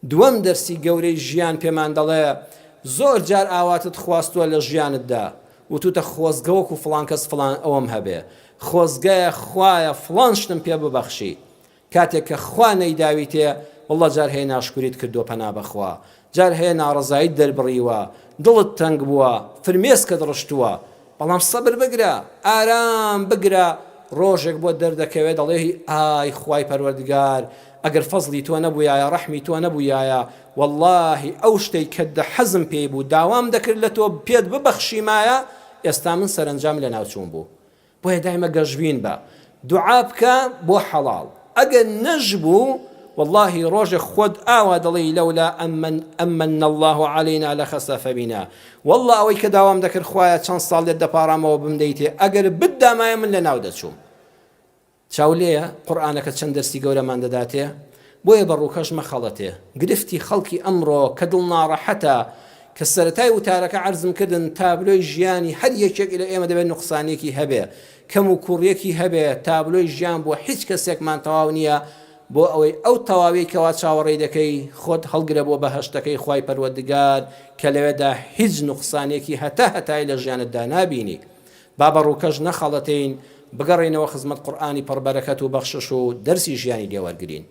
دووەم دەرسی گەورەی ژیان پێمان دەڵێ، زۆر جار ئاواتت خواستووە لە ژیانتدا، وتوتە خۆزگە وەکو فڵان کەس فڵان ئەوەم هەبێ، خۆزگەیە خوایە فڵان شتم پێ ببەخشی. کاتێک کە خوا نەیداویتێ واللە جار هەیە ناشکوریت کردووە پەنا بەخوا، جار هەیە ناڕەزاییت دەربڕیوە، دڵت تەنگ بووە، فرمێسکت ڕشتووە، بەڵام سەبر بگرە، ئارام بگرە، ڕۆژێک بۆت دەردەکەوێت دەڵێی ئای خوای پەروەردگار ئەگەر فەزڵی تۆ نەبوویایە ڕەحمی تۆ نەبوویایە وەڵاهی ئەو شتەی کە حەزم پێی بوو داوام دەکرد لە تۆ پێت ببەخشیمایە ئێستا من سەرەنجام لەناوچووم بوو. بۆیە دایمە گەشبین بە دوعا بکە بۆ حەڵاڵ ئەگەر نەشبوو واللهی ڕۆژێک خۆت ئاوا دەڵێی لەولا ئەمن ئەمن الله علينا لخسف بنا والله ئەوەی کە داوام دەکرد خوایە چەند ساڵ لێت دەپاڕامەوە بمدەیتێ ئەگەر بتدامایە من لەناو دەچووم چاو لێیە قورئانەکە چەند دەرسی گەورەمان دەداتێ بۆیە بە ڕووکەش مەخەڵەتێ گرفتی خەڵکی ئەمڕۆ کە دڵ ناڕەحەتە کە سەرەتای وتارەکە عەرزم کردن تابلۆی ژیانی هەر یەکێک لە ئێمە دەبێت نوقسانیەکی هەبێ کەم و کوڕیەکی هەبێ تابلۆی ژیان بۆ هیچ کەسێکمان تەواو نییە بۆ ئەوەی ئەو تەواویەی کەوا چاوەڕێی دەکەی خۆت هەڵگرە بۆ بەهەشتەکەی خوای پەروەردگار کە لەوێدا هیچ نوقسانیەکی هەتا هەتای لە ژیانتدا نابینی با بە ڕووکەش نەخەڵەتێین، بگەڕێینەوە خزمەت قورئانی پڕ بەرەکەت و بەخشش و دەرسی ژیانی لێ وەرگرین.